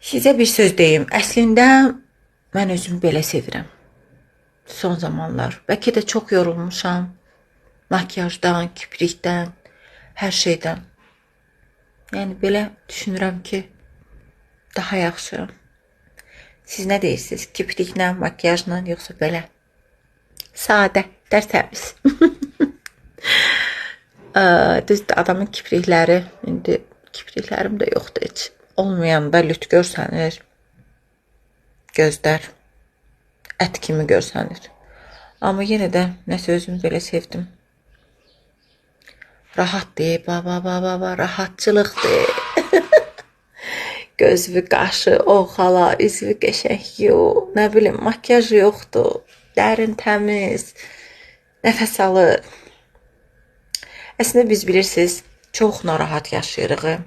Sizə bir söz deyim. Əslində mən özümü belə sevirəm. Son zamanlar. Bəlkə də çox yorulmuşam. Makiyajdan, kiprikdən, hər şeydən. Yəni belə düşünürəm ki, daha yaxşı. Siz nə deyirsiniz? Kipriklə, makiyajla, yoxsa belə? Sadə, tərtəmiz. Düzdür, adamın kiprikləri, indi kipriklərim də yoxdur heç. Olmayanda lüt görsənir. Gözlər ət kimi görsənir. Amma yenə də nəsə özümü belə sevdim. Rahatdır, baba, baba, baba, rahatçılıqdır. Gözünü, qaşı, oxala, üzünü qəşəng yu, nə bilim, makiyaj yoxdur, dərin təmiz, nəfəs alır. Əslində biz bilirsiniz, çox narahat yaşayırıq.